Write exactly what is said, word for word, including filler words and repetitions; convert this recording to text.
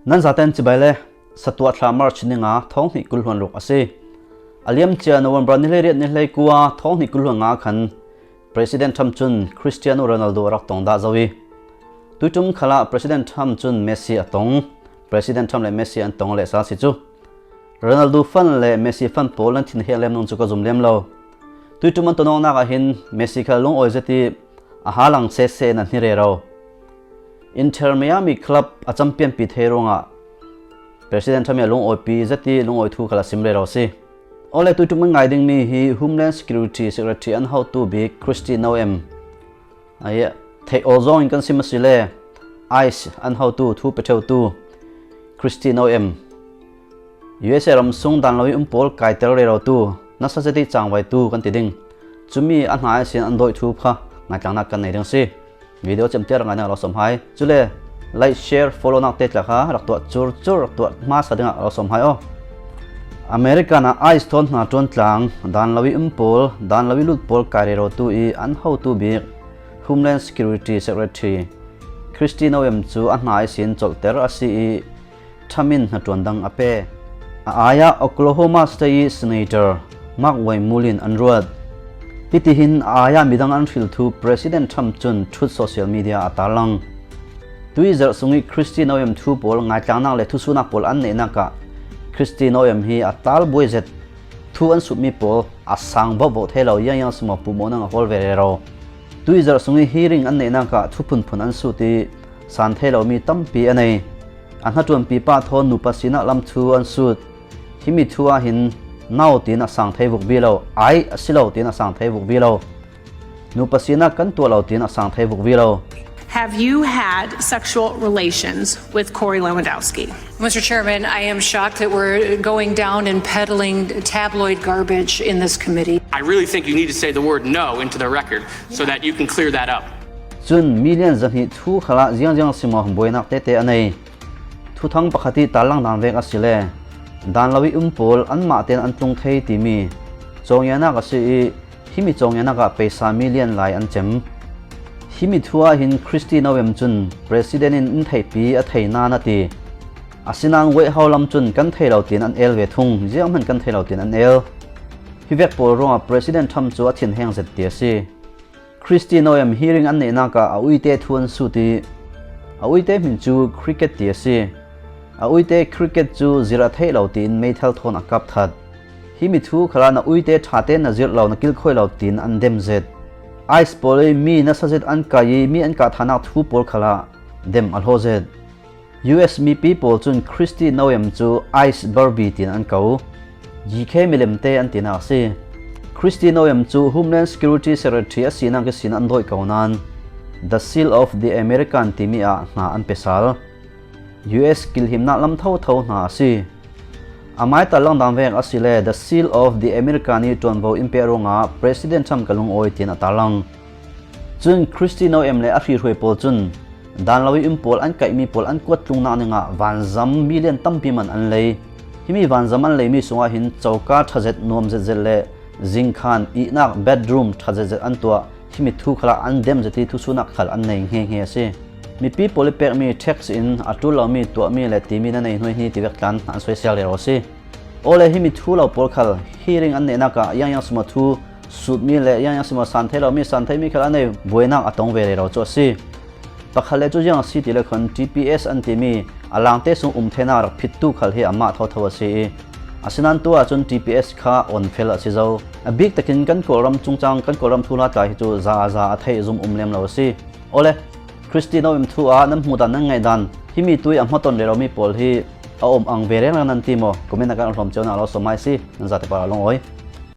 Nan zaten cibai le, Satuah thla March ni nga, thawng hnih kul hluan ruk a si. A liamcia November ni hleiriat ni hleikua, thawng hnih kul hluan nga khan President Trump cun Cristiano Ronaldo a rak tong dah zo i, tuiṭum khalah President Trump cun Messi a tong. President Trump le Messi an tong lehsa a si cu. Ronaldo fan le Messi fan pawl nan thinheng lem nung cu ka zum lem lo. Tuiṭum an tonawknak ah hin Messi kha lungawi zet i a halang sese in a hni rero. Inter Miami Club a campianpi thei ruangah President Trump i a lungawipi zet i lungawi thu khal a sim rero a si. Awle, tuiṭum an ngai dingmi hi Homeland Security Secretary an hotu bik Kristi Noem, a, theih aw zawng in kan sim a si le, ICE an hotu thu pe ṭheutu Kristi Noem, U S A ram sung dan lo i um pawl kaiter rerotu, nasa zet i cangvaitu kan ti ding. Cumi a hna ihsin an dawih thu kha ngaithlaknak kan nei ding a si. Video cem tiar ngainak lo sawm hai. Cule like, share, follow nak te tla kha rak tuah curcur, rak tuah hmasa dingah lo sawm hai aw. American ah ICE thawn hna ṭuan tlang, dan lo i um pawl, dan lo i lut pawl kai rerotu i an hotu bik Homeland Security Secretary Kristi Noem cu a hna ihsin colhter a si i, Trump in hnaṭuan dang a pe. A ai ah Oklahoma State i Senator Mark Waymulin an ruat. Hitihin a ai ah midang an hril thu President Trump cun Truth Social Media a tarlang. Tuizerh sung i Kristi Noem thu pawl ngaithlaknak le thusuhnak pawl an neihnak ah Kristi Noem hi a tal buai zet. Thu an sutmi pawl a sang vohvoh thei lo, iangsimaw puhmawhnak a hawl ve rero. Tuizerh sung i hearing an neihnak ah thuphunphun an sut i san thei lomi tampi a nei. A hnaṭuanpi pa thawn nupa sinak lam thu an sut. Himi thu ah hin no tiin a sang thei vukvi lo, ai a si lo tiin a sang thei vukvi lo. Nupa sinak kan tuah lo tiin a sang thei vukvi lo. Have you had sexual relations with Corey Lewandowski? Mister Chairman, I am shocked that we're going down and peddling tabloid garbage in this committee. I really think you need to say the word no into the record so that you can clear that up. Cun mi lian zahnih thu khalah ziangziang simaw buainak tete a nei. Thuthang pakhat i tarlang dan vek a si le, dan lo i um pawl anmah tein an tlung thei timi cawngianak a si i, himi cawngianak ah peisa million lai an cem. Himi thu ah hin Kristi Noem cun President in in theihpi a thei nain a ti. Asinain White House lam cun kan thei lo tiin an el ve thung, zianghman kan thei lo tiin an el. Hi vek pawl ruangah President Trump cu a thinheng zet ti a si. Kristi Noem hearing an neihnak ah a uite thu an sut i, a uite hmin cu cricket ti a si. A uite cricket cu zir a theih lo tiin meithal thawn a kap that. Himi thu khalah na uite ṭha tein na zirh lo, na kilkhawi lo tiin an dem zet. ICE pawl i mi nasa zet an kai i mi an kah thanak thu pawl khalah dem a hlaw zet. U S mipi pawl cun Kristi Noem cu ICE Barbie tiin an ko. G K milimte an tinak a si. Kristi Noem cu Homeland Security Secretary a sinak ihsin an dawih ko nain The Seal of the American timi ah hna an pe sal. U S kilhimnak lam thotho hna a si. Amai tarlang dan vek a si le The Seal of the American i ṭuanvo in pek ruangah President Trump ka lungawi tiin a tarlang. Cun Kristi Noem le a hrihruai pawl cun dan lo i um pawl an kaihmi pawl an kuat tlungnak ningah vanzam million tampi man an lei. Himi vanzam an leimi sungah hin coka ṭha zet, nuam zetzet le zingkhan, ihnak, bedroom ṭha zetzet an tuah. Himi thu khalah an dem zet i thusuhnak khal an nei hngehnge a si. Mipi pawl i pekmi tax in a ṭul lomi tuahmi le timi na nei hnuaihni tivek tlan an soisel rero a si. Awle, himi thu lo pawl khal hearing an neihnak ah iangsimaw thu sutmi le iangsimaw san thei lomi, san theimi khal an nei buainak a tong ve rero cu a si. Pakhat le cu ziang a si ti le khan T P S an timi a langte sung um theinak rak phittu khal hi amah thotho a si i, asinain tu ahcun T P S kha on fel a si zo. A bik takin kan Kawlram cungcang, kan Kawlram thuhla tla hi cu za a za a theih zum um lem lo a si. Awle, Kristi Noem thu ah nan hmuh dan, nan ngaih dan, himi tu i a hmaton rero mi pawl hi a um ang ve reng lo nan ti maw? Comment ah kan hlawm cio nak lo sawm a si, nan zate par a lungawi.